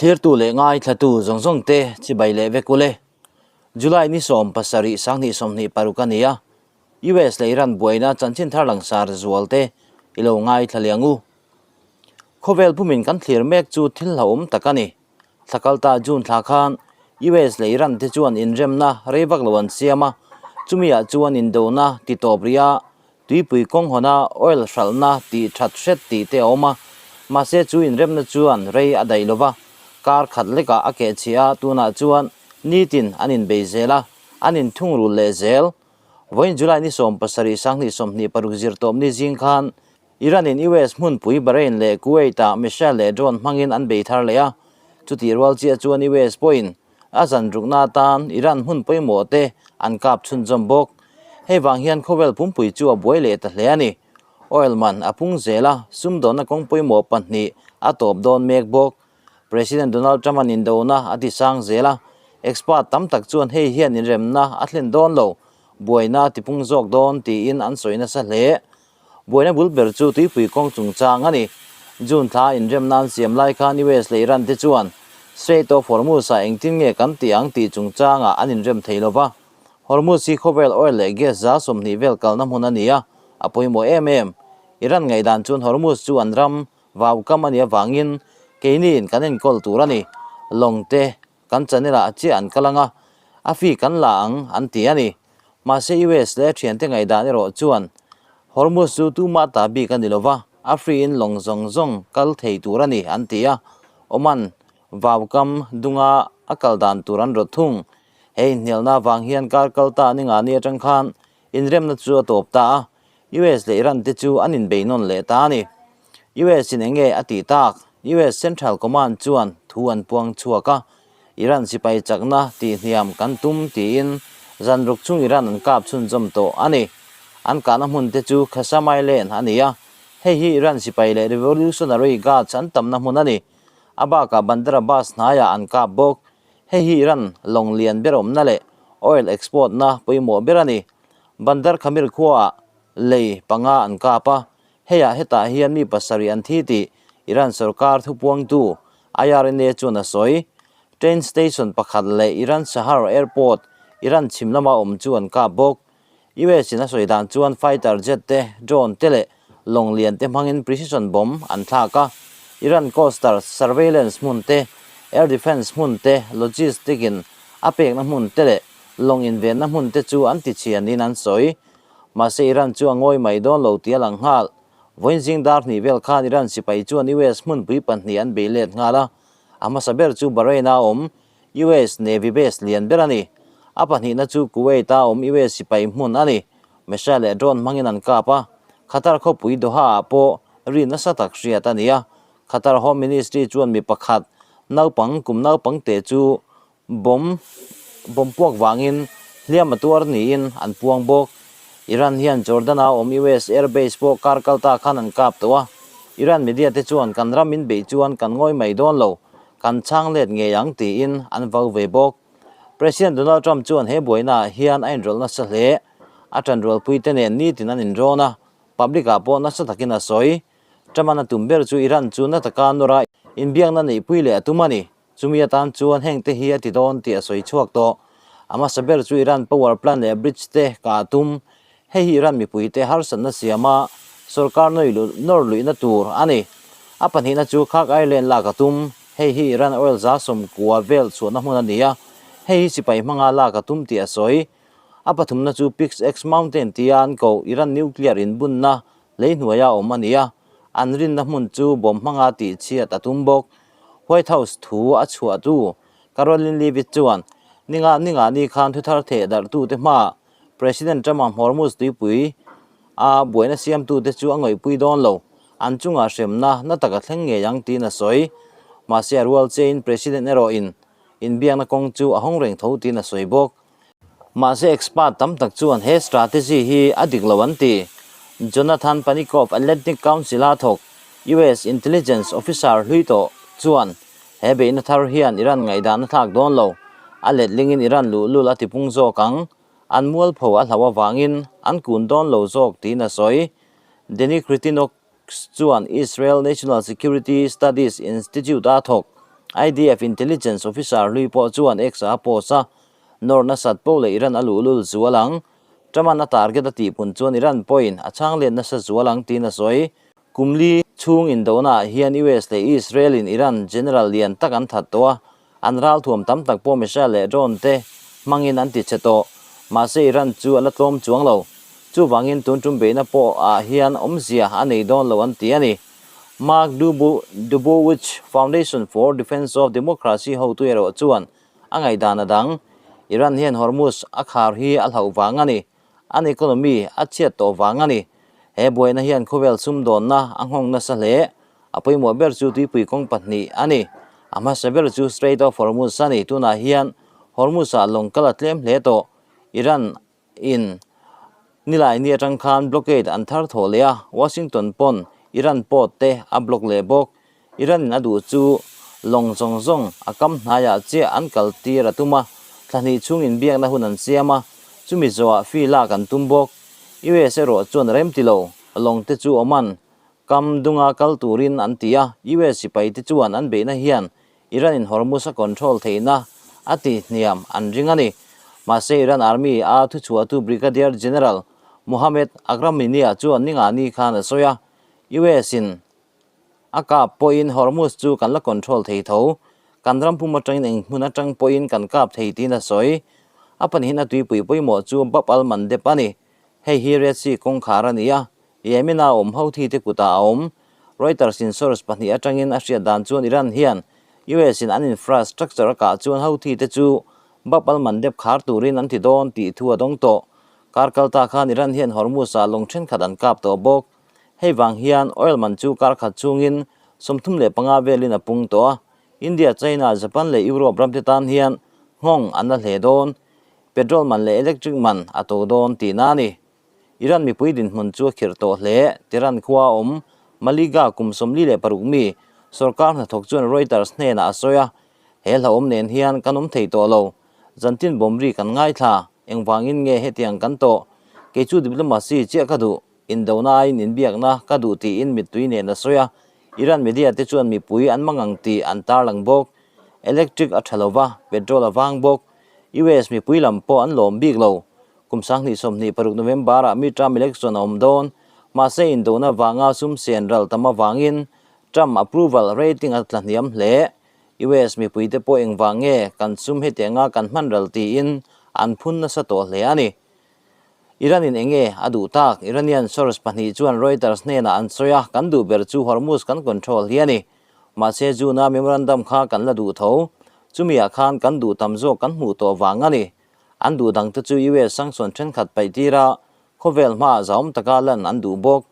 Thlirtu leh ngaithlatu zawng zawng te chibai leh vek ule. July ni 17 2026 a ni a, US leh Iran buaina chanchin thar langsar zual te i lo ngaithla leh ang u. Khawvel pumin kan thlir mek chu thil hlauhawm tak a ni. Thla kalta June thla khan US leh Iran te chuan inremna rei vak lo an siam a, chumiah chuan indona ti tawp rih a, tuipui kawng hawna oil hralhna tih that hret tih te a awm a, mahse chu inremna chuan rei a daih lo va, kar khat lekah a keh chhia a, tunah chuan nitin an inbei zel a, an inthungrul leh zel. Vawiin July ni 17 2026 zirtawpni zing khan Iran-in US hmunpui Bahrain leh Kuwait-ah missile leh drone hmangin an bei thar leh a, chutih rual chiah chuan US pawhin a zan rukna atan Iran hmun pawimawh te an kap chhunzawm bawk. Hei vang hian khawvel pumpui chu a buai leh ta hle a ni. Oil man a pung zel a, sumdawnna kawng pawimawh pahnih a tawp dawn mek bawk. President Donald Trump-a'n indona a ti sang zel a, expert tam tak chuan hei hian inremna a thlen dawn lo, buaina a tipung zawk dawn tiin an sawi nasa hle. Buaina bul ber chu tuipui kawng chungchang a ni. June thla inremna an siam lai khan US leh Iran te chuan Strait of Hormuz-ah engtin nge kan tih ang tih chungchangah an inrem thei lo va. Hormuz hi khawvel oil leh gas 20% vel kalna hmun a ni a, a pawimawh em em. Iran ngaihdan chuan Hormuz chu an ram vaukam a nih avangin keiniin kan enkawl tur a ni. Lawng te Kan channel ah chiah an kal anga, a fee kan la ang an ti a ni. Mahse US leh a thiante ngaihdan erawh chuan Hormuz chu tumah ta bik a ni lova, a free in lawng zawng zawng kal thei tur a ni an ti a. Oman vaukam dunga a kal dan tur an rawt thung. He inhnialna avang hian kar kal ta ni nga ni atang khan inremna chu a tawp ta a, US leh Iran te chu an inbei nawn leh ta a ni. US in enge a tih tak? US Central Command chuan thu an puang chhuak a, Iran sipai chakna tih hniam kan tum tiin zan ruk chung Iran an kap chhunzawm tawh a ni. An kahna hmun te chu Qasem Island a ni a, hei hi Iran sipai leh Revolutionary Guards an tamna hmun a ni. A bakah Bandar Abbas hnaiah an kap bawk. Hei hi Iran lawng lian ber awmna leh oil export na pawimawh ber a ni. Bandar Khamir khuaah lei panga an kap a, heiah hetah hian mi pasarih an thi tih Iran sorkar thupuangtu IRNA chuan a sawi. Train station pakhat leh Iran Shahar airport Iran chhim lama awm chu an kap bawk. US in a sawi dan chuan fighter jet te, drone te leh lawng lian te hmangin precision bomb an thlak a, Iran coastal surveillance hmun te, air defence hmun te, logistic in a pekna hmun te leh Lawng invenna hmun te chu an ti chhia niin an sawi. Mahse Iran chu a ngawi mai dawn lo tih a lang nghal. Vawiin zing dar hnih vel khan Iran sipai chuan US hmunpui pahnih an bei let nghal a. A hmasa ber chu Bahrain-a awm US Navy base lian ber a ni. A pahnihna chu Kuwait-a awm US sipai hmun a ni. Missile leh drone hmangin an kap a. Qatar khawpui Doha-ah pawh ri nasa tak hriat a ni a. Qatar Home Ministry chuan mi pakhat naupang kum naupang te chu Bomb bomb puak vangin hliam a tuar niin an puang bawk. Iran hian Jordan-a awm US air base pawh kar kal ta khan an kap tawh a. Iran media te chuan kan ram in beih chuan kan ngawi mai dawn lo, kan chhang let ngei ang tiin an vau ve bawk. President Donald Trump chuan he buainaah hian a inrawlh nasa hle. A tanrualpui te nen nitin an inrawn a, public ah pawh nasa takin a sawi. Trump-an a tum ber chu Iran chu na taka nawr a inbiakna neihpui leh a tum a ni. Chumi atan chuan heng te hi a ti dawn tih a sawi chhuak tawh. A hmasa ber chu Iran power plant leh bridge te kah a tum. Hei hi Iran mipuite harsatna siama sorkar nawr luihna tur a ni. A pahnihna chu Kharg Island lak a tum. Hei hi Iran oil 90% vel chhuahna hmun a ni a, hei hi sipai hmanga lak a tum tih a sawi. A pathumna chu Pix-X Mountain tia an koh Iran nuclear inbunna lei hnuaia awm a ni a, an rinna hmun chu bawm hmanga tihchhiat a tum bawk. White House thu a chhuahtu Karoline Leavitt chuan ninga ninga ni khan thuthar theh darhtute hmaah President Trump-a Hormuz tuipui a buaina siamtute chu a ngawihpui dawn lo, an chungah hremna na taka thleng ngei ang tiin a sawi. Mahse a rual chein President erawhin inbiakna kawng chu a hawng reng tho tiin a sawi bawk. Mahse expert tam tak chuan he strategy hi a dik lo an ti. Jonathan Panikoff, Atlantic Council-a thawk US intelligence officer hlui tawh chuan he beihna thar hian Iran ngaihdan a thlak dawn lo. A letlingin Iran luhlul a tipung zawk ang. An mualpho a hlauh avangin an kun dawn lo zawk tiin a sawi. Danny Cretinox chuan Israel National Security Studies Institute-a thawk. IDF intelligence officer hlui pawh chuan X-ah a post a, Nawr nasat poh leh Iran a luhlul zual ang. Trump-a'n a target a tihpun chuan Iran pawhin a chhang let nasa zual ang tiin a sawi. Kum li chhung indonaah hian US leh Israel-in Iran general lian tak an that tawh a, an ralthuam tam tak pawh missile leh drone te hmangin an ti che tawh. Mahse Iran chu a la tlawm chuang lo. Chuvangin tun tum beihna pawh ah hian awmzia a nei dawn lo an ti a ni. Mark Dubowitz Foundation for Defense of Democracy hotu erawh chuan a ngaihdan a dang. Iran hian Hormuz a khar hi a hlauh vang a ni. An economy a chhiat tawh vang a ni. He buaina hian khawvel sumdawnna a nghawng nasa hle. A pawimawh ber chu tuipui kawng pahnih a ni. A hmasa ber chu Strait of Hormuz a ni. Tunah hian Hormuz-ah lawng kal a tlem hle tawh. Iran in Nilaini atang khan blockade an thar thawh leh a, Washington pawn Iran port te a block leh bawk. Iran in a duh chu lawng zawng zawng a kam hnaiah chiah an kal tir a tum a, thla hnih chhung inbiakna hun an siam a, chumi zawhah fee lak an tum bawk. US erawh chuan rem ti lo, lawng te chu Oman kam dunga kal turin an ti a, US sipai te chuan an beihna hian Iran in Hormuz a control theihna a ti hniam an ring a ni. Mahse Iran Army a thuchhuahtu Brigadier General Mohammad Akraminia chuan ningani khan a sawi a, US in a kap pawhin Hormuz chu kan la control thei tho, kan ram pum atangin eng hmun atang pawhin kan kap thei tiin a sawi. A pahnihin a tuipui pawimawh chu Bab al-Mandeb a ni. Hei hi Red Sea kawngkhar a ni a, Yemen-a awm Houthi te kutah a awm. Reuters in source pahnih atangin a hriat dan chuan Iran hian US in an infrastructure a kah chuan Houthi te chu Bab al-Mandeb khar turin an ti dawn tih thu a dawng tawh. Kar kal ta khan Iran hian Hormuz-ah lawng thenkhat an kap tawh bawk. Hei vang hian oil man chu kar khat chungin 35 velin a pung tawh a. India, China, Japan leh Europe ram te tan hian nghawng an la hle dawn. Petrol man leh electric man a to dawn tihna a ni. Iran mipui dinhmun chu a khirh tawh hle. Tehran khua a awm. Maliga kum 46 mi sorkar hnathawk chuan Reuters hnenah a sawi a, He hlauhawm nen hian kan awm thei tawh lo. Zantin bawmri kan ngaithla. Engvangin nge hetiang kan tawh? Kei chu diplomacy chiah ka duh. Indona aiin inbiakna ka duh tiin mittui nen a sawi a. Iran media te chuan mipui an mangang tih an tarlang bawk. Electric a tha lo va, petrol a vang bawk. US mipui lam pawh an lawm bik lo. Kum 2026 November-ah midterm election a awm dawn. Mahse indona vanga sum sen ral tam avangin Trump approval rating a tla hniam hle. US mipuite pawh engvang nge kan sum hetianga kan hman ral tiin an phun nasa tawh hle a ni. Iran-in enge a duh tak? Iranian source pahnih chuan Reuters hnenah an sawi a, kan duh ber chu Hormuz kan control hi a ni. Mahse June-a memorandum kha kan la duh tho. Chumiah khan kan duh tam zawk kan hmuh tawh vang a ni. An duh dangte chu US sanction thenkhat paih tir a, khawvel hmaah zahawm taka lan an duh bawk.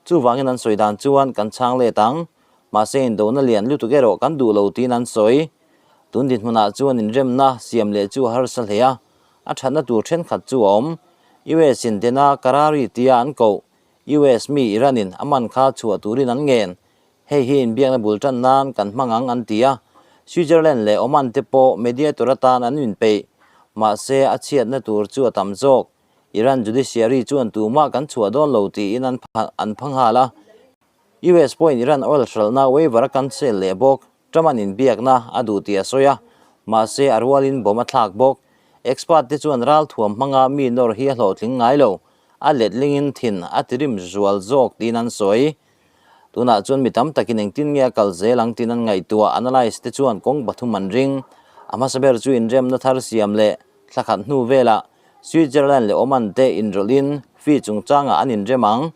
Chuvangin an sawi dan chuan kan chhang let ang. Mahse indona lian lutuk erawh kan duh lo tiin an sawi. Tun dinhmunah chuan inremna siam leh chu a harsa hle a, a thatna tur thenkhat chu a awm. US in Dena Karari tia an koh US mi Iran in a man kha chhuah turin an ngen. Hei hi inbiakna bul tan nan kan hmang ang an ti a, Switzerland leh Oman te pawh mediator atan an inpeih. Mahse, a chhiatna tur chu a tam zawk. Iran judiciary chuan tumah kan chhuah dawn lo tiin an an pha nghal a. US pawhin Iran oil hralhna waiver a cancel leh bawk. Trump an inbiakna a duh tih a sawi a, mahse a rualin bomb a thlak bawk. Expert te chuan ralthuam hmanga mi nawr hi a hlawhtling ngai lo, a letlingin thin a tirim zual zawk tiin an sawi. Tunah chuan mi tam takin engtin nge a kal zel ang tiin an ngaihtuah, analyse te chuan kawng pathum an ring. A hmasa ber chu inremna thar siam leh thla khat hnu velah Switzerland leh Oman te inrawlhin fee chungchangah an inrem ang.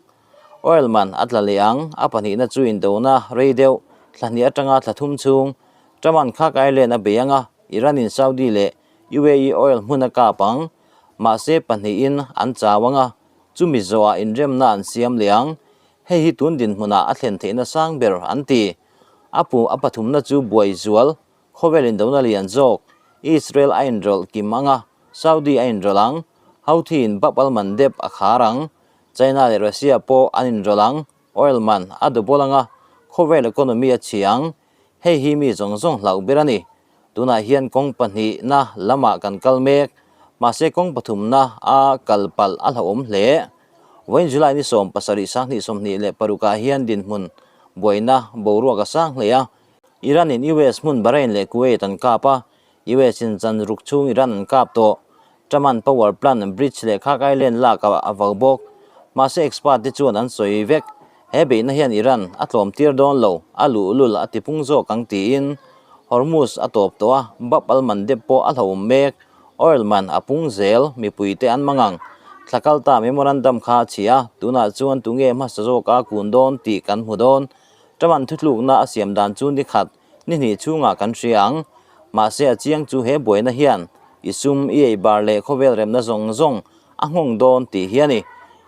Oil man a tla leh ang, a pahnihna chu indona rei deuh, thla hnih atanga thla thum chhung Truman Khak Island a bei ang a, Iran in Saudi leh UAE oil hmun a kap ang. Mahse pahnihin an chau ang a, chumi zawhah inremna an siam leh ang. Hei hi tun dinhmunah a thlen theihna sang ber an ti. A pu a pathumna chu buai zual, khawvel indona lian zawk, Israel a inrawlh kim ang a, Saudi a inrawlh ang, Houthi in Bab al-Mandeb a khar ang, China leh Russia pawh an inrawlh ang, oil man a double ang a, khawvel economy a chhi ang. Hei hi mi zawng zawng hlauh ber a ni. Tunah hian kawng pahnihna lamah kan kal mek, mahse kawng pathumna a kal palh a hlauhawm hle. Vawiin July ni 7 26 ah hian dinhmun buaina boruak a sang hle a. Iran in US hmun Bahrain leh Kuwait an kap a, US in zan ruk chhung Iran an kap tawh. Trump-a'n power plant, bridge leh Kharg Island lak a vau bawk. Mahse expert te chuan an sawi vek. He beihna hian Iran a tlawm tir dawn lo, a luhlul a tipung zawk ang tiin Hormuz a tawp tawh a, Bab al-Mandeb pawh a hlauhawm mek. Oil man a pung zel, mipuite an mang ang. Thla kalta memorandum kha a chhi a, tunah chuan tunge hmasa zawk a kun dawn tih kan hmu dawn. Trump-a'n thutlukna a siam dan chu ni khat, ni hnih chhungah kan hria ang. Mahse a chiang chu he buaina hian i sum, i ei bar leh khawvel remna zawng zawng a nghawng dawn tih hi a ni.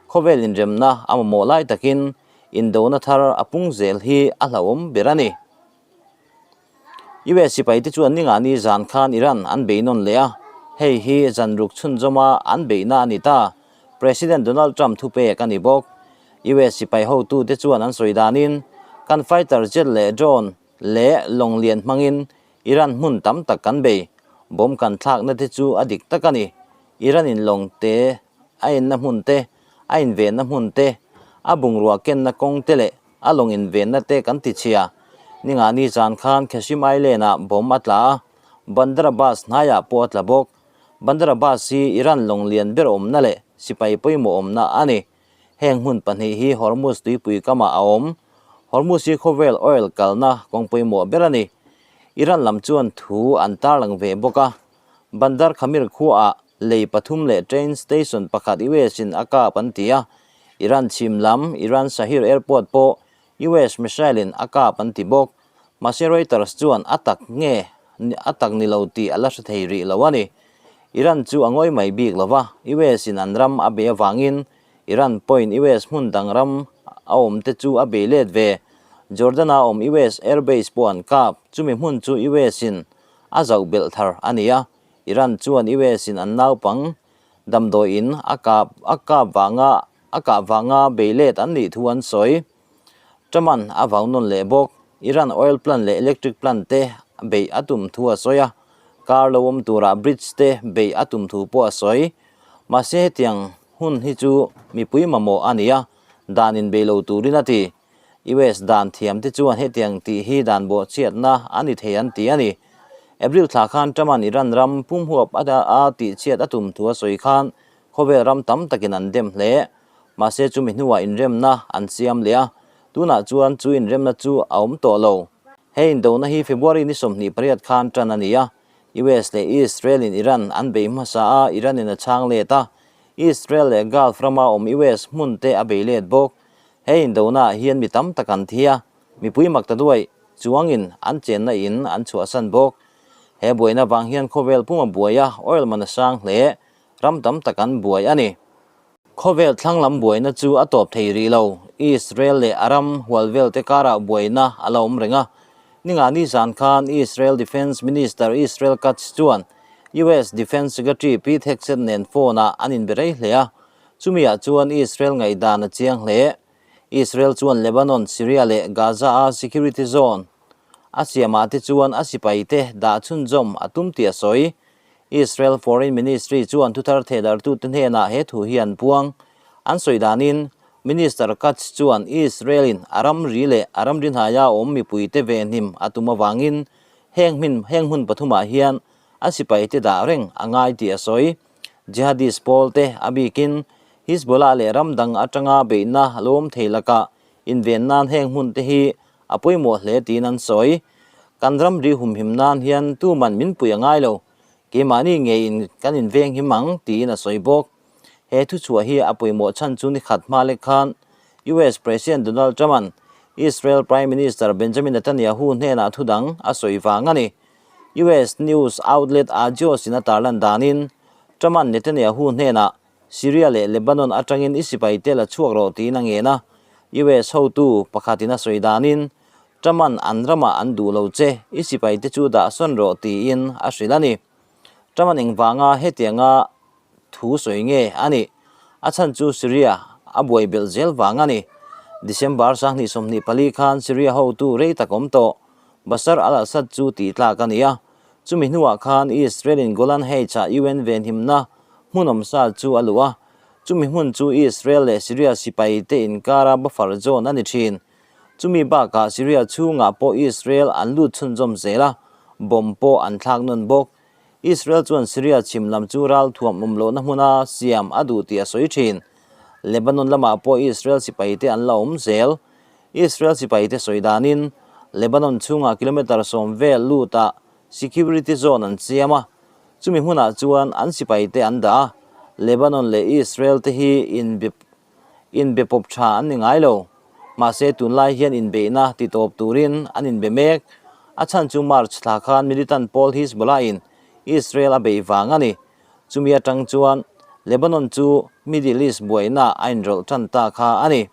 Khawvel inremna a mamawh lai takin indona thar a pung zel hi a hlauhawm ber a ni. US sipai te chuan ningah ni zan khan Iran an bei nawn leh a, hei hi zan ruk chhunzawma an beihna a ni ta. President Donald Trump thupek a ni bawk. US sipai hotute chuan an sawi danin, kan fighter jet leh drone leh lawng lian hmangin Iran hmun tam tak kan bei. Bomb kan thlakna te chu a dik tak a ni. Iran in lawng te, a enna hmun te, a invenna hmun te, a bungrua kenna kawng te leh a lawng invenna te kan ti chhia. Ningah ni zan khan Qeshm Island ah bomb a tla a, Bandar Abbas hnaiah pawh a tla bawk. Bandar Abbas hi Iran lawng lian ber awmna leh sipai pawimawh awmna a ni. Heng hmun pahnih hi Hormuz tuipui kamah a awm. Hormuz hi khawvel oil kalna kawng pawimawh ber a ni. Iran lam chuan thu an tarlang ve bawk a. Bandar Khamir khuaah lei pathum leh train station pakhat US in a kap an ti a. Iran chhim lam Iran Shahir airport pawh US missile in a kap an ti bawk. Mahse Reuters chuan a tak nge a tak ni lo tih a la hre thei rih lo a ni. Iran chu a ngawi mai bik lo va, US in an ram a bei avangin Iran pawhin US hmun dang ram a awm te chu a bei let ve. Jordan a awm US airbase pawh an kap, chumi hmun chu US in a zauh belh thar a ni a. Iran chuan US in an naupang damdawiin a kap a kap vanga a kah vanga bei let an nih thu an sawi. Truman a vau nawn leh bawk. Iran oil plant leh electric plant te beih a tum thu a sawi a, car lo awm turah bridge te beih a tum thu pawh a sawi. Mahse hetiang hun hi chu mipui mamawh a ni a, dan inbei lo turin a ti. US dan thiam te chuan hetiang tih hi dan bawhchhiatna a ni thei an ti a ni. April thla khan Truman Iran ram pumhuap a tihchhiat a tum thu a sawi khan khawvel ram tam takin an dem hle. Mahse chumi hnuah inremna an siam leh a, tunah chuan chu inremna chu a awm tawh lo. He indona hi February ni 28 khan tan a ni a, US leh Israel in Iran an bei hmasa a, Iran in a chhang let a, Israel leh Gulf rama awm US hmun te a bei let bawk. He indona ah hian mi tam tak an thi a, mipui mak ta duai chuangin an chenna in an chhuahsan bawk. He buaina vang hian khawvel puma buai a, oil man a sang hle, ram tam tak an buai a ni. Khawvel thlang lam buaina chu a tawp thei rih lo. Israel leh a ram hual velte karah buaina a la awm reng a. Ningani zan khan Israel Defence Minister Israel Katz chuan US Defence Secretary Pete Hegseth nen phone-ah an inbe rei hle a. Chumiah chuan Israel ngaihdan a chiang hle. Israel chuan Lebanon, Syria leh Gaza-a security zone a siamah te chuan a sipaite dah chhunzawm a tum tih a sawi. Israel Foreign Ministry chuan thuthar thehdarhtute hnenah he thu hi an puang. An sawi danin, Minister Katz chuan Israel-in a ramri leh a ramri hnaia awm mipuite venhim a tum avangin heng hmin heng hmun pathumah hian a sipaite dah reng a ngai tih a sawi. Jihadist pawlte a bikin Hizbollah leh ram dang atanga beihna lo awm thei lakah inven nan heng hmunte hi a pawimawh hle tiin an sawi. Kan ramri humhim nan hian tuman min pui a ngai lo, keimahni ngeiin kan inveng him ang tiin a sawi bawk. He thuchhuah hi a pawimawh chhan chu ni khat hma lek khan US President Donald Trump-a'n Israel Prime Minister Benjamin Netanyahu hnenah thu dang a sawi vang a ni. US news outlet Axios-in a tarlan danin Trump-a'n Netanyahu hnenah Syria leh Lebanon atangin i sipai te la chhuak rawh tiin a ngen a, US hotu pakhatin a sawi danin, Truman an ramah an duh lo che, i sipai te chu dah sawn rawh tiin a hrilh a ni. Truman engvanga hetianga thu sawi nge a nih? A chhan chu Syria a buai belh zel vang a ni. December 2024 khan Syria hotu rei tak awm tawh Bashar al-Assad chu tih tlak a ni a, chumi hnuah khan Israel-in Golan Heights-ah UN venhimna hmun awmsa chu a luh a, chumi hmun chu Israel leh Syria sipaite inkara buffer zone a ni thin. Chumi bakah Syria chhungah pawh Israel an lut chhunzawm zel a, bomb pawh an thlak nawn bawk. Israel chuan Syria chhim lam chu ralthuam awm lohna hmuna siam a duh tih a sawi thin. Lebanon lamah pawh Israel sipaite an la awm zel. Israel sipaite sawi danin Lebanon chhungah kilometre 10 vel lutah security zone an siam a, chumi hmunah chuan an sipaite an dah a. Lebanon leh Israel te hi inbe inbe pawp tha an ni ngai lo. Mahse tunlai hian inbeihna ti tawp turin an inbe mek. A chhan chu March thla khan militant pawl Hizbollah in Israel a beih vang a ni. Chumi atang chuan Lebanon chu Middle East buaina a inrawlh tan ta kha a ni.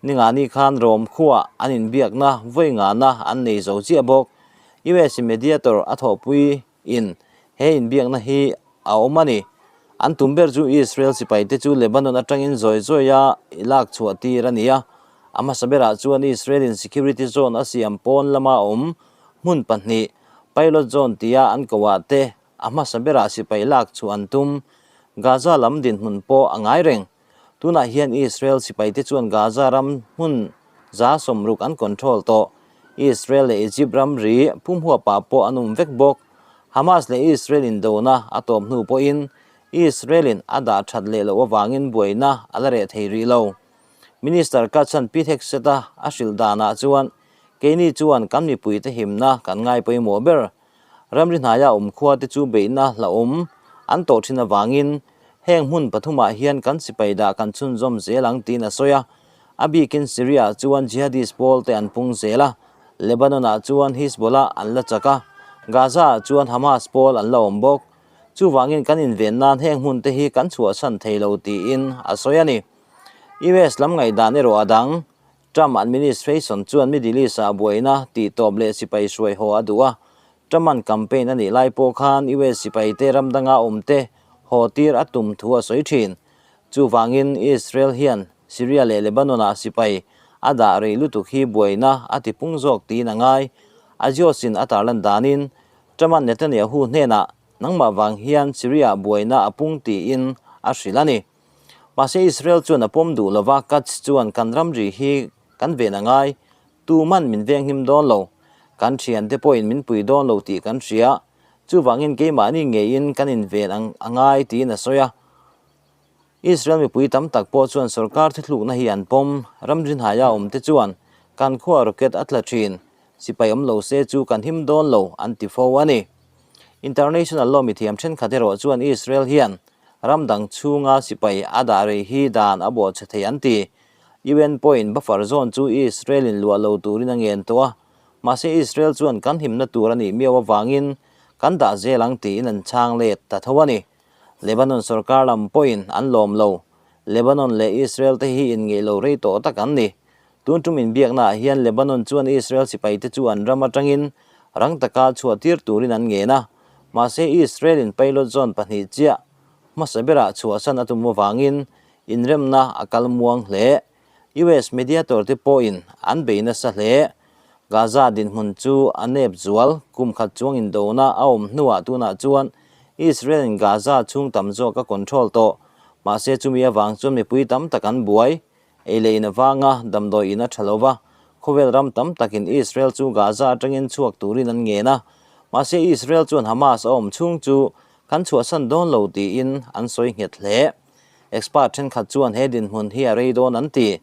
Ningani khan Rome khuaa an inbiakna vawi ngana an nei zo chiah bawk. US in mediator a thawhpui in he inbiakna hi a awm a ni. An tum ber chu Israel sipaite chu Lebanon atangin zawi zawia i lak chhuah tir a ni a. A hmasa berah chuan Israel in security zone a siam pawn lama awm hmun pahnih, pilot zone tia an koh-ah te a hmasa berah sipai lak chhuah an tum. Gaza lam dinhmun pawh a ngai reng. Tunah hian Israel sipaite chuan Gaza ram hmun 60% an control tawh. Israel leh Egypt ramri pumhuapah pawh an awm vek bawk. Hamas leh Israel indona a tawp hnu pawhin Israel-in a dah that leh loh avangin buaina a la reh thei rih lo. Minister Katz-a'n Pete Hegseth-a a hrilh danah chuan keini chuan kan mipuite himna kan ngai pawimawh ber. Ramri hnaia awm khua te chu beihna hlauhawm an tawh thin avangin heng hmun pathumah hian kan sipai dah kan chhunzawm zel ang tiin a sawi a. A bikin Syria-ah chuan jihadist pawl te an pung zel a, Lebanon-ah chuan Hizbollah an la chak a, Gaza-ah chuan Hamas pawl an la awm bawk. Chuvangin kan inven nan heng hmun te hi kan chhuahsan thei lo tiin a sawi a ni. US lam ngaihdan erawh a dang. Trump administration chuan Middle East-ah buaina tih tawp leh sipai hruai haw a duh a. Trump-a'n campaign a nih lai pawh khan US sipaite ram danga awmte haw tir a tum thu a sawi thin. Chuvangin Israel hian Syria leh Lebanon-ah sipai a dah rei lutuk hi buaina a ti pung zawk tiin a ngai. Axios-in a tarlan danin Trump-a'n Netanyahu hnenah nangmah vang hian Syria-ah buaina a pung tiin a hrilh a ni. Mahse Israel chuan a pawm duh lova, Katz chuan kan ramri hi kan ven a ngai, tuman min venghim dawn lo, kan thiante pawhin min pui dawn lo tih kan hria, chuvangin keimahni ngeiin kan inven ang a ngai tiin a sawi a. Israel mipui tam tak pawh chuan sorkar thuthlukna hi an pawm, ramri hnaia awmte chuan kan khua rocket a tla thin, sipai awm lo se chu kan him dawn lo an ti fo a ni. International law mithiam thenkhat erawh chuan Israel hian ram dang chhunga sipai a dah rei hi dan a bawhchhe thei an ti. UN pawhin buffer zone chu Israel in luah lo turin a ngen tawh a, mahse Israel chuan kan himna tur a nih miau avangin kan dah zel ang tiin an chhang let ta tho a ni. Lebanon sorkar lam pawhin an lawm lo. Lebanon leh Israel te hi inngeih lo rei tawh tak an ni. Tun tum inbiaknaah hian Lebanon chuan Israel sipaite chu an ram atangin rang taka chhuah tir turin an ngen a, mahse Israel-in pilot zone pahnih chiah hmasa berah chhuahsan a tum avangin inremna a kal muang hle. US mediator te pawhin an bei nasa hle. Gaza dinhmun chu a nep zual, kum khat chuang indona a awm hnuah tunah chuan Israel-in Gaza chhung tam zawk a control tawh, mahse chumi avang chuan mipui tam tak an buai. Ei leh in avanga damdawi in a tha lo va, khawvel ram tam takin Israel chu Gaza atangin chhuak turin an ngen a. Mahse Israel chuan Hamas a awm chhung chu kan chhuahsan dawn lo tiin an sawi nghet hle. Expert thenkhat chuan he dinhmun hi a rei dawn an ti.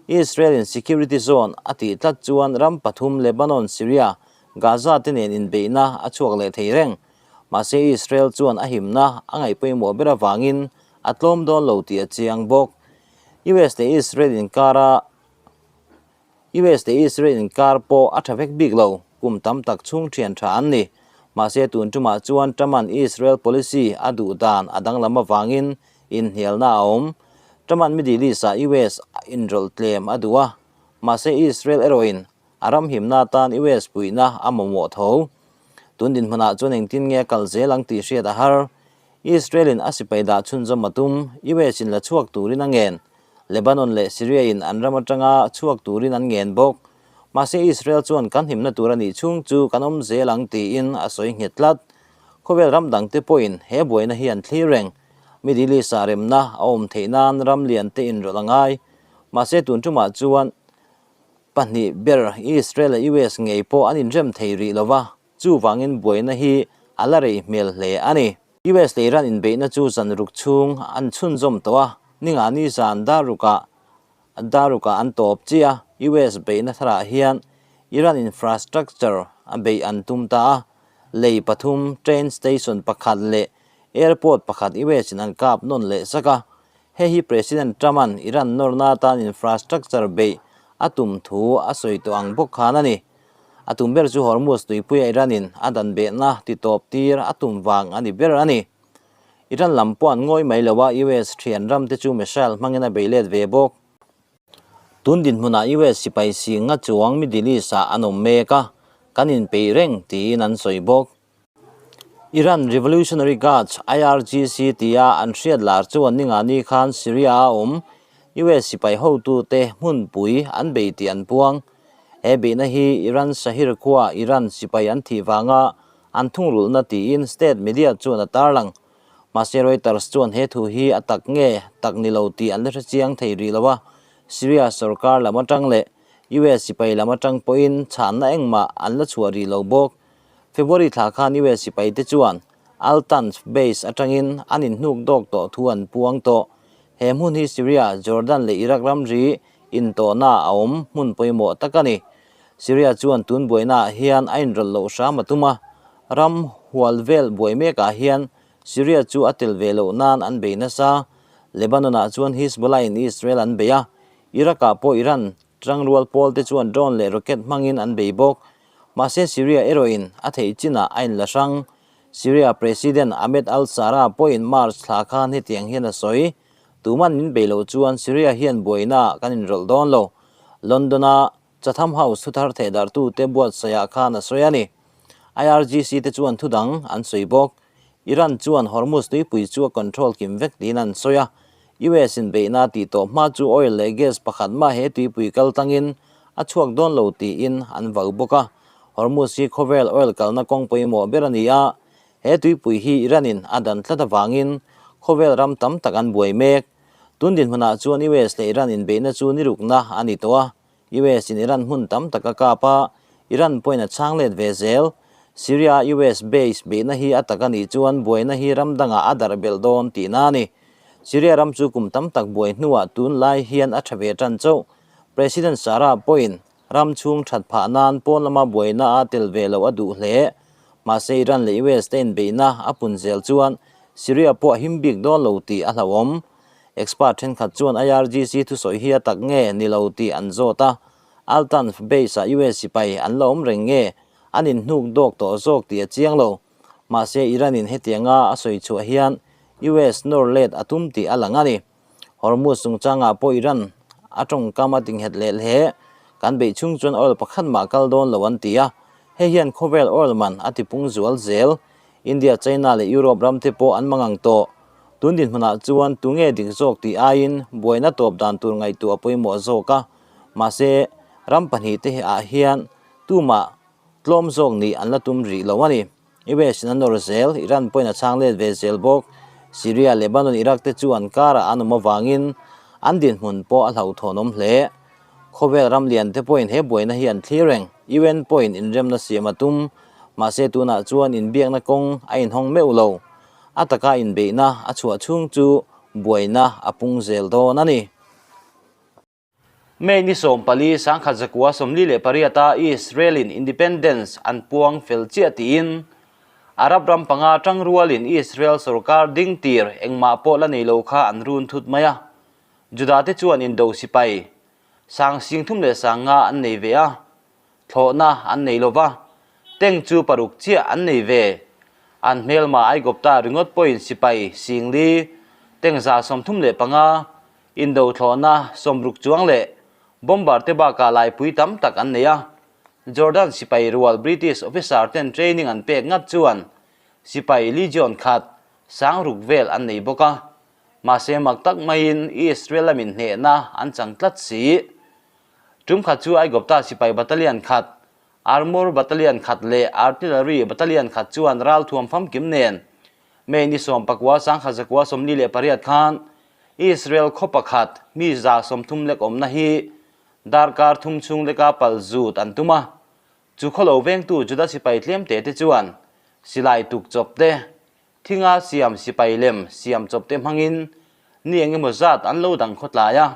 Israel in security zone a tih tlat chuan ram pathum Lebanon, Syria, Gaza te nen inbeihna a chhuak leh thei reng. Mahse Israel chuan a himna a ngaih pawimawh ber avangin a tlawm dawn lo tih a chiang bawk. US leh Israel inkara US leh Israel inkar pawh a tha vek bik lo, kum tam tak chhung thian tha an ni. Mahse tun tumah chuan Trump-a'n Israel policy a duh dan a danglam avangin inhnialna a awm. Trump-a'n Middle East-ah US inrawlh tlem a duh a, mahse Israel erawhin a ram himna atan US puihna a mamawh tho. Tun dinhmunah chuan engtin nge a kal zel ang tih hriat a har. Israel-in a sipai dah chhunzawm a tum, US-in la chhuak turin a ngen. Lebanon leh Syria-in an ram atanga chhuak turin an ngen bawk. Mahse Israel chuan kan himna tur a nih chhung chu kan awm zel ang tiin a sawi nghet tlat. Khawvel ram dangte pawhin he buaina hi an thlir reng. Middle East-ah remna a awm theih nan ram lian te inrawlh a ngai. Mahse tun tumah chuan. pahnih ber Israel leh US ngei pawh an inrem thei rih lo va, chuvangin buaina hi a la rei hmel hle a ni. US leh Iran inbeihna chu zan ruk chhung an chhunzawm tawh a, ningani zan dar rukah dar rukah an tawp chiah a, US beihna tharah hian Iran infrastructure a beih an tum ta a, lei pathum, train station pakhat leh airport pakhat US in an kap nawn leh sak a, Hei hi President Trump-a'n Iran nawrna atan infrastructure beih a tum thu a sawi tawh ang bawk khan a ni. A tum ber chu Hormuz tuipuia Iran-in a dan behna ti tawp tir a tum vang a ni ber a ni. Iran lam pawh an ngawi mai lo a, US thian ram te chu missile hmangin a bei let ve bawk. Tun dinhmunah US sipai singa chuang Middle East-ah an awm mek a, kan inpeih reng tiin an sawi bawk. Iran Revolutionary Guards, IRGC, tia an hriat lar chuan ningani khan Syria-a awm US sipai hotute hmunpui an bei tih an puang. He beihna hi Iran Shahir khua Iran sipai an thih vanga an thungrulhna tiin state media chuan a tarlang. Mahse Reuters chuan he thu hi a tak nge tak ni lo tih an la hrechiang thei rih lo a, Syria sorkar lam atang leh US sipai lam atang pawhin chhanna engmah an la chhuah rih lo bawk. February thla khan US sipaite chuan Al Tanf base atangin an inhnuk dawk tawh thu an puang tawh. He hmun hi Syria, Jordan leh Iraq ramri intawhna a awm hmun pawimawh tak a ni. Syria chuan tun buainaah hian a inrawlh loh hram a tum a, ram hual vel buai mekah hian Syria chu a tel ve loh nan an bei nasa. Lebanon-ah chuan Hizbollah in Israel an bei a, Iraq-ah pawh Iran tangrual pawlte chuan drone leh rocket hmangin an bei bawk. Mahse Syria erawhin a theih chinah a inla hrang. Syria President Ahmed al-Sharaa pawhin March thla khan hetiang hian a sawi, Tuman min bei loh chuan Syria hian buaina kan inrawlh dawn lo. London-a Chatham House thuthar thehdarhtute buatsaihah khan a sawi a ni. IRGC te chuan thudang an sawi bawk. Iran chuan Hormuz tuipui chu a control kim vek tiin an sawi a, US in beihna tih tawh hma chu oil leh gas pakhat mah he tuipui kal tangin a chhuak dawn lo tiin an vau bawk a. Hormuz hi khawvel oil kalna kawng pawimawh ber a ni a, he tuipui hi Iran in a dan tlat avangin khawvel ram tam tak an buai mek. Tun dinhmunah chuan US leh Iran inbeihna chu ni rukna a ni tawh a, US in Iran hmun tam tak a kap a, Iran pawhin a chhang let ve zel. Syria US base beihna hi a tak a nih chuan buaina hi ram dangah a darh belh dawn tihna a ni. Syria ram chu kum tam tak buai hnuah tun lai hian a tha ve tan chauh. President Sarah pawhin ram chhung that phah nan pawn lama buaina a tel ve loh a duh hle. Mahse Iran leh US te inbeihna a pun zel chuan Syria pawh a him bik dawn lo tih a hlauhawm. Expert thenkhat chuan IRGC thusawi hi a tak nge ni lo tih an zawt a, Al-Tanf base-ah US sipai an la awm reng nge an inhnuk dawk tawh zawk tih a chiang lo. Mahse Iran-in hetianga a sawi chhuah hian US nawr let a tum tih a lang a ni. Hormuz chungchangah pawh Iran a tawngkam a tinghet leh hle. Kan beih chhung chuan oil pakhat mah kal dawn lo an ti a, hei hian khawvel oil man a tipung zual zel. India, China leh Europe ram te pawh an mangang tawh. Tun dinhmunah chuan tunge dik zawk tih aiin buaina tawp dan tur ngaihtuah a pawimawh zawk a, mahse ram pahnihte ah hian tumah tlawm zawk nih an la tum rih lo a ni. US in a nawr zel, Iran pawhin a chhang let ve zel bawk. Syria, Lebanon, Iraq te chu an karah an awm avangin an dinhmun pawh a hlauhthawnawm hle. Khawvel ram lian te pawhin he buaina hi an thlir reng. UN pawhin inremna siam a tum, mahse tunah chuan inbiakna kawng a inhawng meuh lo. A taka inbeihna a chhuah chhung chu buaina a pung zel dawn a ni. May ni 14 1948-a Israel-in independence an puang fel chiah tiin Arab ram panga tangrualin Israel sorkar ding tir engmah pawh la nei lo kha an run thut mai a. Juda te chuan indo sipai sang sing thum leh sang nga an nei ve a, thlawhna an nei lo va, tank chu paruk chiah an nei ve. An hmelma Aigupta ringawt pawhin sipai singli, tank 35, indo thlawhna 60 chuang leh bomber te bakah laipui tam tak an nei a. Jordan sipai rual British officer ten training an pek ngat chuan sipai legion khat sang ruk vel an nei bawk a. Mahse mak tak maiin Israel lamin hnehna an chang tlat si. Tum khat chu Aigupta sipai battalion khat, Armour battalion khat leh Artillery battalion khat chuan ralthuam famkim nen May ni 19 1948 khan Israel khaw pakhat mi 30 lek awmna hi Darkar thum chhung leka pal zut an tum a, chu khaw lo vengtu Juda sipai tlem te te chuan silai tuk chawp te, thinga siam sipai lem siam chawp te hmangin ni eng emaw zat an lo dang khawtlai a.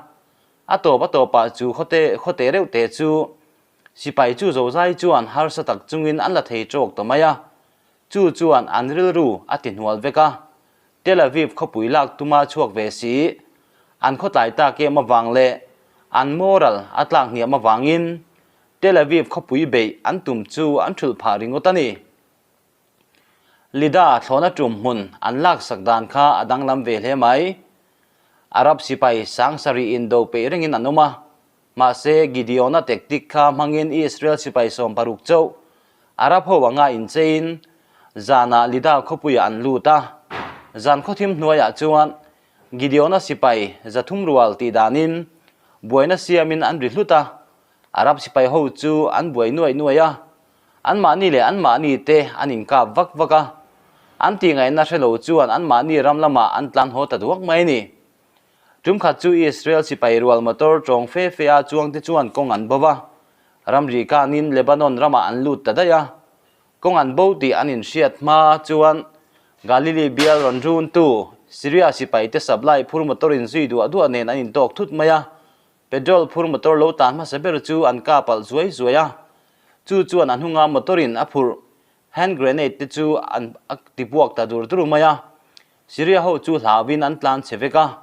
A tawp a tawpah chu khawte khawte reuh te chu sipai chu zozai chuan harsa tak chungin an la thei tawk ta mai a, chu chuan an rilru a ti hnual vek a. Tel Aviv khawpui lak tuma chhuak ve si, an khawtlai tak em avang leh an moral a tlak hniam avangin Tel Aviv khawpui beih an tum chu an thulh phah ringawt a ni. Lida thlawhna tum hmun an laksak dan kha a danglam ve hle mai. Arab sipai sang sarih in do peih rengin an awm a, Mahse, Gideona tactic kha hmangin Israel sipai 60 chauh Arab ho anga incheiin zanah Lida khawpuiah an lut a. Zan khawthim hnuaiah chuan Gideona sipai 300 rual tih danin buaina siamin an ri hlut a. Arab sipai ho chu an buai nuaih nuaih a, anmahni leh anmahni te an inkap vak vak a. An tihngaihna hre lo chuan anmahni ram lamah an tlan haw ta duak mai a ni. Tumkhat chu Israel sipai rual motor tawng fe fe a chuangte chuan kawng an bo va, ramri kanin Lebanon ramah an lut ta daih a. Kawng an bo tih an inhriat hma chuan Galilee bial rawn runtu Syria sipaite supply phur motor inzui duah duah nen an intawk thut mai a, petrol phur motor lo tan hmasa ber chu an kap alh zuai zuai a, chu chuan a hnunga motor in a phurh hand grenade te chu an a tibuak ta dur dur mai a. Syria ho chu hlauin an tlan chhe vek a,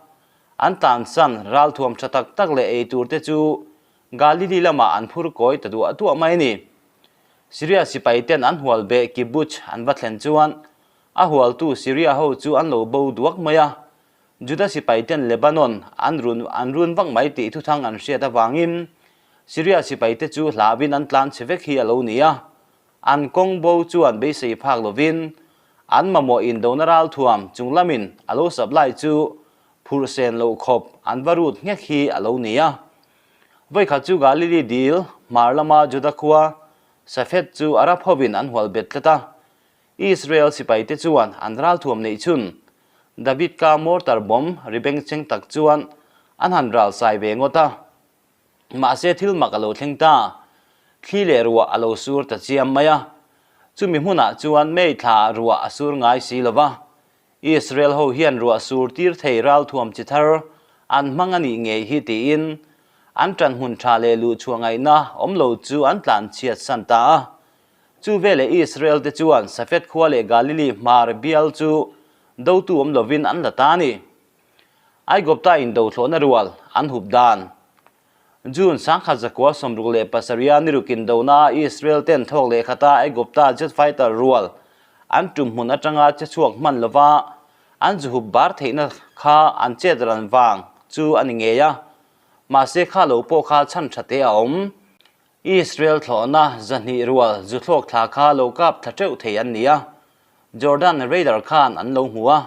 an tlansan ralthuam tha tak tak leh ei tur te chu Galilee lamah an phur kawi ta duah duah mai a ni. Syria sipai ten an hual beh kibbutz an va thlen chuan a hualtu Syria ho chu an lo bo duak mai a, Juda sipai ten Lebanon an run an run vak mai tih thuthang an hriat avangin Syria sipai te chu hlauin an tlan chhe vek hi a lo ni a. An kawng bo chuan beisei phak lovin an mamawh indona ralthuam chung lamin a lo supply chu phurh sen loh khawp an va rut nghek hi a lo ni a. Vawikhat chu Galili dil hmar lama Juda khua Safed chu Arab hovin an hual bet tlat a. Israel sipaite chuan an ralthuam neih chhun David ka mortar bomb ri bengchheng tak chuan an han ral sai ve ngawt a. Mahse thil mak a lo thleng ta. Thli leh ruah a lo sur ta chiam mai a. Chumi hmunah chuan May thla ruah a sur ngai si lo va. Israel ho hian ruah sur tir thei ralthuam chi thar an hmang a nih ngei hi tiin an ṭan hmun ṭha leh luhchhuah ngaihna awm lo chu an tlan chhiat san ta a. Chu veleh Israel te chuan Safed khua leh Galili hmar bial chu dotu awm lovin an la ta a ni. Aigupta indothlawhna rual an hup dan. June 1967 ni ruk indona Israel ten thawk leh khata Aigupta jet fighter rual an tum hmun atanga che chhuak hman lova an zu hup bar theihna kha an chet ran vang chu a ni ngei a. Mahse kha lo pawh kha chhan tha te a awm. Israel thlawhna 200 rual zu thlawk thla kha lo kap thla teuh thei an ni a. Jordan radar khan an lo hmu a.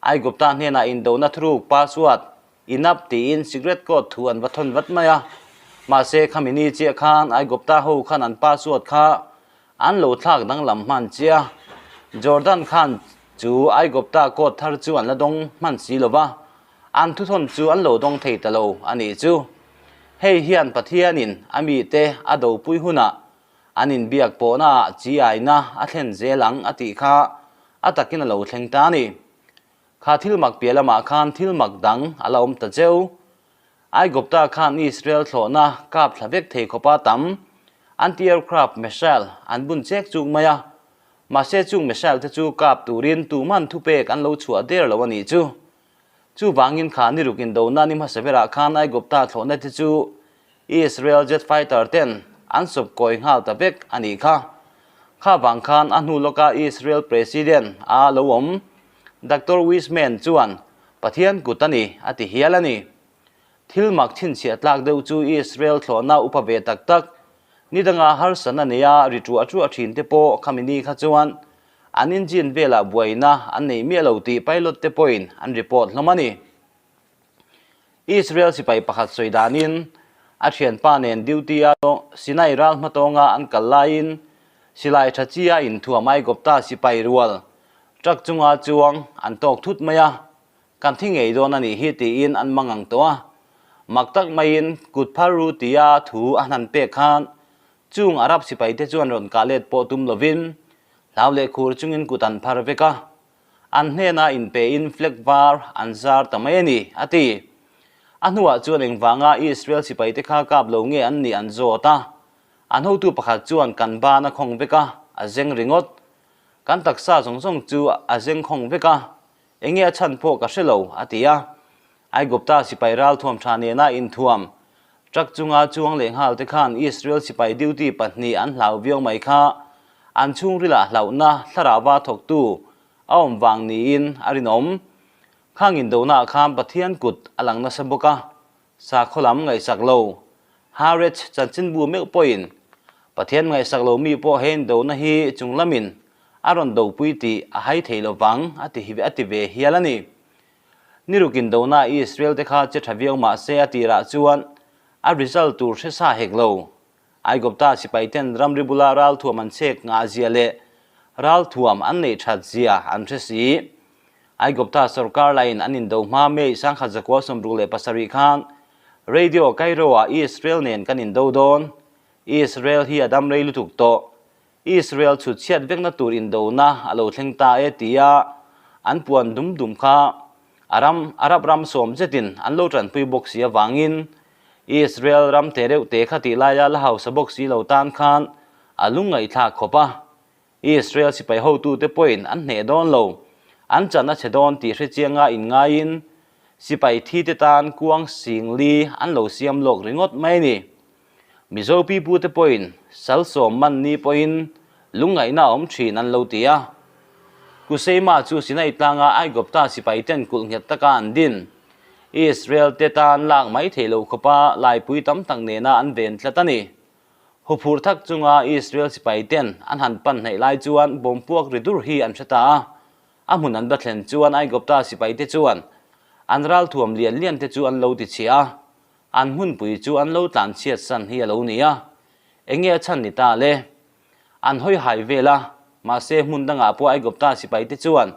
Aigupta hnenah indona thuruk password inap tiin secret code thu an va thawn vat mai a. Mahse khami ni chiah khan Aigupta ho khan an password kha an lo thlak danglam hman chiah a. Jordan khan chu Aigupta code thar chu an la dawng hman si lo va, an thuthawn chu an lo dawng thei ta lo a nih chu. Hei hian Pathianin a mite a dopui hunah an inbiak pawhnaah chi aina a thlen zel ang a tih kha a takin a lo thleng ta a ni. Kha thil mak piah lamah khan thil mak dang a la awm ta cheu. Aigupta khan Israel thlawhna kap thla vek thei khawpa tam anti-aircraft missile an bun chek chuk mai a. Mahse chung missile te chu kap turin tuman thupek an lo chhuah der lo a nih chu. Chuvangin kha ni ruk indona ni hmasa berah khan Aigupta thlawhna te chu Israel jet fighter ten an sawp kawi nghal ta vek a nih kha. Kha vang khan a hnu lawka Israel President a lo awm Doctor Weizmann chuan Pathian kut a ni a ti hial a ni. Thil mak chhinchhiah tlak deuh chu Israel thlawhna upa ve tak tak ni danga harsatna neia ri ṭuah ṭuah ṭhin te pawh khami ni kha chuan an engine velah buaina an nei miah lo tih pilot te pawhin an report hlawm a ni. Israel sipai pakhat sawi danin a thianpa nen duty a Sinai ral hmatawnga an kal laiin silai tha chi a inthuam Aigupta sipai rual truck chunga chuang an tawk thut mai a, kan thi ngei dawn a nih hi tiin an mang ang tawh a. Mak tak maiin kut phar ru tia thu a hnan pek khan chung Arab sipaite chuan rawn kah let pawh tum lovin hlau leh khur chungin kut an phar vek a, an hnena inpein flag var an zar ta mai a ni, a ti. A hnuah chuan engvanga Israel sipaite kha kap lo nge an nih an zawt a, an hotu pakhat chuan kan ban a khawng vek a, a zeng ringawt. Kan taksa zawng zawng chu a zeng khawng vek a, enge a chhan pawh ka hre lo, a ti a. Aigupta sipai ralthuam tha nena inthuam truck chunga chuang leh nghal te khan Israel sipai duty pahnih an hlau viau mai kha an chhungrilah hlauhna thlarauva thawktu a awm vang niin a rinawm. Khang indonah khan Pathian kut a lang nasa bawk a, sakhaw lam ngaihsak lo Haaretz chanchinbu meuh pawhin Pathian ngaihsak lo mi pawh he indona hi chunglamin a rawn dopui tih a hai thei lovang a ti ve hial a ni. Ni ruk indona Israel te kha che tha viau mah se a tirah chuan a result tur hre sa hek lo. Aigupta sipai ten ramri bula ralthuam an chek ngah zia leh ralthuam an neih that zia an hre si. Aigupta sorkar lain an indo hma May 1967 khan Radio Cairo ah Israel nen kan indo dawn. Israel hi a dam rei lutuk tawh. Israel chhut chhiat vekna tur indona a lo thleng ta e tia an puan dum dum kha a ram Arab ram sawm zetin an lo tanpui bawk si avangin Israel ram te reuh te kha tih laia la hausa bawk si lo tan khan a lungngaihthlak khawp a. Israel sipai hotute pawhin an hneh dawn lo, an chan a chhe dawn tih hrechianga inngaiin sipai thite tan kuang singli an lo siam lawk ringawt mai a ni. Mizo pipute pawhin sal sawm man ni pawhin lungngaihna a awm thin an lo ti a. Kuseima chu Sinai tlanga Aigupta sipaiten kulh nghet taka an din. Israel te tan lak mai thei lo khawpa laipui tam tak nena an ven tlat a ni. Huphurh thak chunga Israel sipaiten an han pan hnaih lai chuan bawm puak ri dur hi an hre ta a. A hmun an va thlen chuan Aigupta sipaite chuan an ralthuam lian lian te chu an lo ti chhia a. An hmunpui chu an lo tlan chhiat san hi a lo ni a, enge a chhan ni ta le? An hawi hai vel a, mahse hmun dangah pawh Aigupta sipaite chuan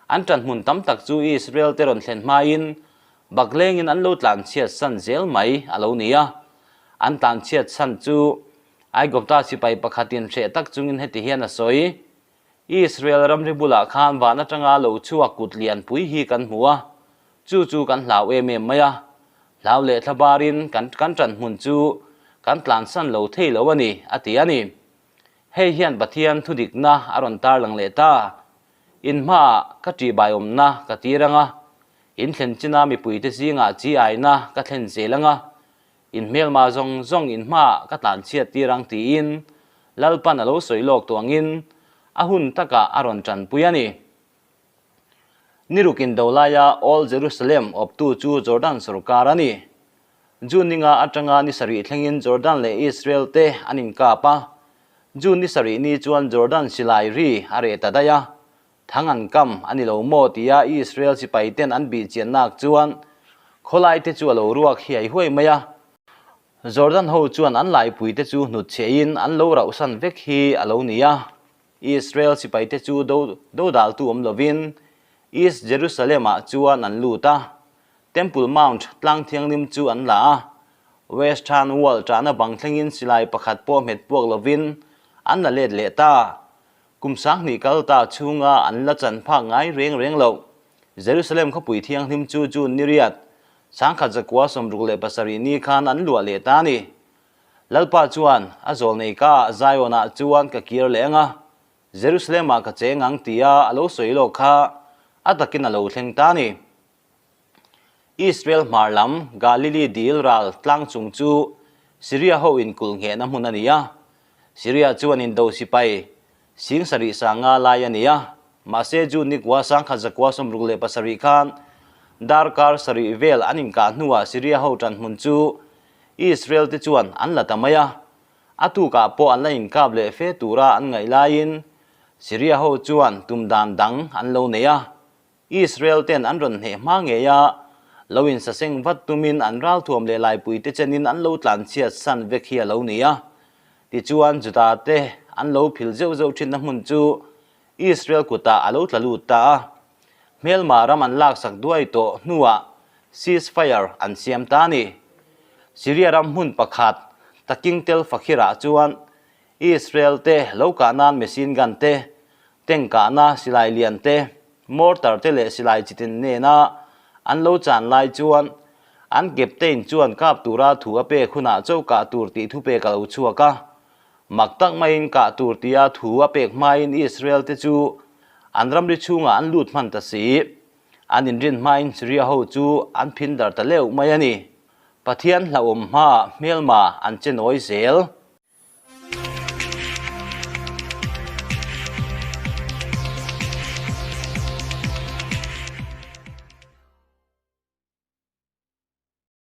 an ṭan hmun tam tak chu Israel te rawn thlen hmain baklengin an lo tlan chhiat san zel mai a lo ni a. An tlan chhiat san chu Aigupta sipai pakhatin hreh tak chungin heti hian a sawi, Israel ramri bulah khan van atanga lo chhuak kut lianpui hi kan hmu a, chu chu kan hlau em em mai a. Hlau leh thla barin kan kan ṭan hmun chu kan tlansan lo thei lo a ni, a ti a ni. Hei hian Pathian thudikna a rawn tarlang leh ta. In hmaah ka ṭihbaiawmna ka tir ang a, in thlen china mipuite zingah chi aina ka thlen zel ang a, in hmelma zawng zawng in hmaah ka tlanchhiat tir ang tiin Lalpan a lo sawi lawk tawh angin a hun takah a rawn ṭanpui a ni. Ni ruk indo laia Old Jerusalem awptu chu Jordan sorkar a ni. June ni nga atanga ni sarih thlengin Jordan leh Israel te an inkap a. June ni sarih ni chuan Jordan silai ri a reh ta daih a. Thang an kam a ni lo maw tia Israel sipai ten an bih chiannak chuan khawlai te chu a lo ruak hiai huai mai a. Jordan ho chuan an laipui te chu hnutchhiahin an lo rauhsan vek hi a lo ni a. Israel sipaite chu do dodaltu awm lovin East Jerusalem-ah chuan an lut a, Temple Mount tlang thianghlim chu an la a, Western Wall ṭahna bang thlengin silai pakhat pawh hmet puak lovin an la let leh ta. Kum sanghnih kal ta chhunga an la chan phak ngai reng reng loh. Jerusalem khawpui thianghlim chu June ni riat, 1967 ni khan an luah leh ta a ni. Lalpa chuan, A zawlnei ka Zion-ah chuan ka kir leh ang a, Jerusalem-ah ka cheng ang tia a lo sawi lawk kha a takin a lo thleng ta a ni. Israel hmar lam Galili dil ral tlang chung chu Syria ho inkulh nghehna hmun a ni a. Syria chuan indo sipai sing sarih sanga lai a ni a, mahse June ni kua 1967 khan darkar sarih vel an inkah hnuah Syria ho ṭan hmun chu Israel te chuan an la ta mai a, a tukah pawh an la inkap leh fe tura an ngaih laiin Syria ho chuan tum dan dang an lo nei a, Israel ten an rawn hneh hma ngei a, lo insaseng vat tumin an ralthuam leh laipui te chenin an lo tlanchhiat san vek hi a lo ni a. Tichuan Juda te an lo phil zeuh zeuh thinna hmun chu Israel kutah a lo tla lut ta a. Hmelma ram an laksak duai tawh hnuah ceasefire an siam ta a ni. Syria ram hmun pakhat Taking Tel Fakhir-ah chuan Israel te lo kah nan machine gun te, tank kahna silai lian te, mortar te leh silai chitin nena an lo chan lai chuan an captain chuan kap tura thu a pek hunah cho kah tur tih thupek a lo chhuak a. Mak tak maiin kah tur tia thu a pek hmain Israel te chu an ramri chhungah an lut hman ta si. An inrin hmain Syria ho chu an phin dar ta leuh mai a ni. Pathian hlauhawm hmaah hmelma an che nawi zel.